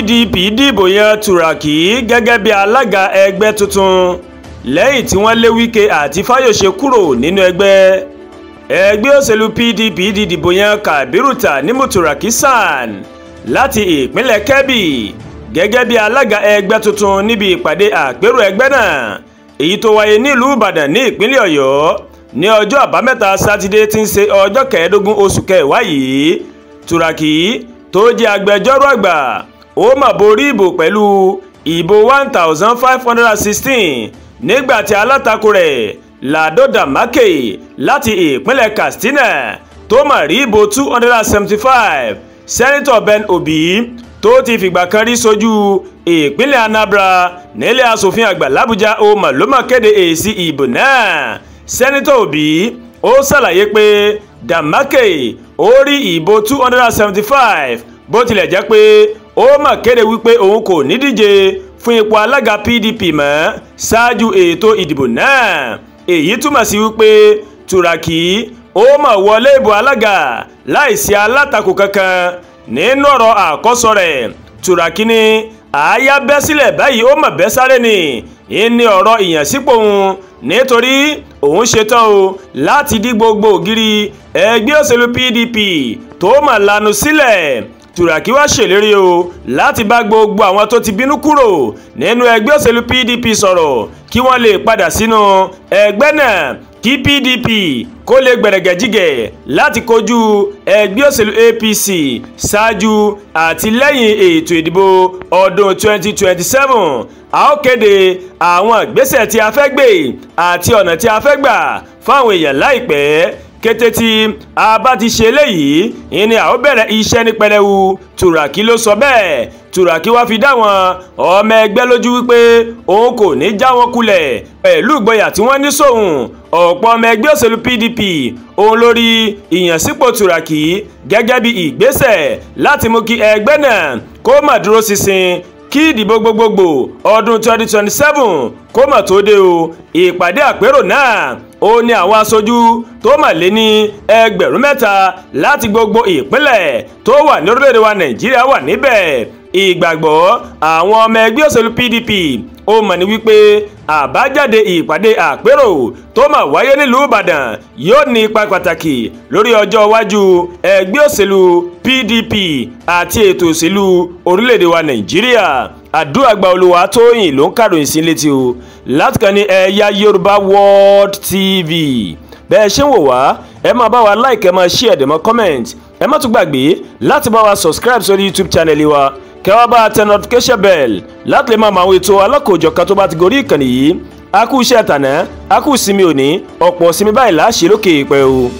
PDP dìbò yan Turaki gẹ́gẹ́ bí alága ẹgbẹ́ tuntun lẹ́yìn tí wọ́n lé Wike àti Fayose kúrò nínú ẹgbẹ́. Ẹgbẹ́ òṣèlú PDP ti dìbò yan Kabiru Tanimu Turaki SAN láti ìpínlẹ̀ Kebbi gẹ́gẹ́ bí alága ẹgbẹ́ tuntun níbi ìpàdé àpérò ẹgbẹ́ náà, èyí tó wáyé nílùú Ìbàdàn ní ìpínlẹ̀ Ọ̀yọ́ ní ọjọ́ Àbámẹ́ta Sátidé tí ń ṣe ọjọ́ 15 oṣù kẹwàá yìí. Turaki tó jẹ́ agbẹjọ́rò àgbà ó mà borí ìbò pẹ̀lú ìbò 1516 nígbà tí alátakò rẹ̀ Lado Damake láti ìpínlẹ̀ Katsina tó mà rí ìbò 275. Sẹ́nitọ̀ Ben Obi tó ti fìgbà kan rí sojú ìpínlẹ̀ Anambra nílé asòfin àgbà l'Ábùjá ó mà ló mà kéde èsì ìbò náà. Sẹ́nitọ̀ Obi ó ṣàlàyé pé Damake ó rí ìbò 275 bó tilẹ̀ jẹ́ pé ó mà kéde wípé òun kò ní díje fún ipò alága PDP mọ́ ṣáájú ètò ìdìbò náà. Èyí túmọ̀ sí wípé Turaki ó mà wọlé ìbò alága láìsí alátakò kankan. Nínú ọ̀rọ̀ àkọ́sọ rẹ̀, Turaki ní àáyá bẹ́ sílẹ̀ báyìí ó mà bẹ́ sáré ni ìní ọ̀rọ̀ ìyànsípò òun, nítorí òun ṣetán o láti dí gbogbo ògiri ẹgbẹ́ òṣèlú PDP tó mà lanu sílẹ̀. Turaki wá ṣèlérí o láti bá gbogbo àwọn tó ti bínú kúrò nínú ẹgbẹ́ òṣèlú PDP sọ̀rọ̀ kí wọ́n lè padà sínú ẹgbẹ́ náà, kí PDP kó lè gbẹ̀rẹ̀gẹ̀jigẹ̀ láti kojú ẹgbẹ́ òṣèlú APC ṣáájú àti lẹ́yìn ètò ìdìbò ọdún 2027. A ó kéde àwọn ìgbésẹ̀ tí a fẹ́ gbé àti ọ̀nà tí a fẹ́ gbà fáwọn èèyàn láìpẹ́. Kété tí a bá ti ṣe eléyìí ìní a ó bẹ̀rẹ̀ iṣẹ́ ní pẹrẹwu, Turaki ló sọ bẹ́ẹ̀. Turaki wá fi dá wọn ọmọ ẹgbẹ́ lójú wípé òun kò ní já wọn kulẹ̀ pẹ̀lú ìgboyà tí wọ́n ní sóhun. Ọ̀pọ̀ ọmọ ẹgbẹ́ òṣèlú PDP òun lórí ìyànsípò Turaki gẹ́gẹ́ bí ìgbésẹ̀ láti mú kí ẹgbẹ́ náà kó má dúró ṣinṣin kí ìdìbò gbogbogbò ọdún 2027 kó mà tó dé o. Ìpàdé àpérò náà ó ní àwọn aṣojú tó mà lé ní 3,000 láti gbogbo ìpínlẹ̀ tó wà ní orílẹ̀-èdè wa Nàìjíríà wà níbẹ̀. Ìgbàgbọ́ àwọn ọmọ ẹgbẹ́ òṣèlú PDP ó mọ̀ ní wípé àbájáde ìpàdé àpérò tó mà wáyé nílùú Ìbàdàn yóò ní ipa pàtàkì lórí ọjọ́ iwájú ẹgbẹ́ òṣèlú PDP àti ètò òṣèlú orílẹ̀-èdè wa Nàìjíríà. Àdúràgbà Olúwatóyìn ló ń kàròyìn sí létí o láti kàn ní Ẹ̀yà Yorùbá World TV. Bẹ́ẹ̀ ṣe ń wò wá, ẹ máa bá wa like, ẹ máa share, ẹ máa comment, ẹ má tún gbàgbé láti bá wa subscribe sórí YouTube channel wa, kẹ́ wá bá a tẹ notification bell láti lè máa mọ àwọn ètò alákòójọ̀kan tó bá ti gorí ìkànnì yìí. A kú iṣẹ́ tàná, a kú ìsinmi òní, ọ̀pọ̀ ìsinmi báyìí láṣẹ lókè ìpẹ́ o.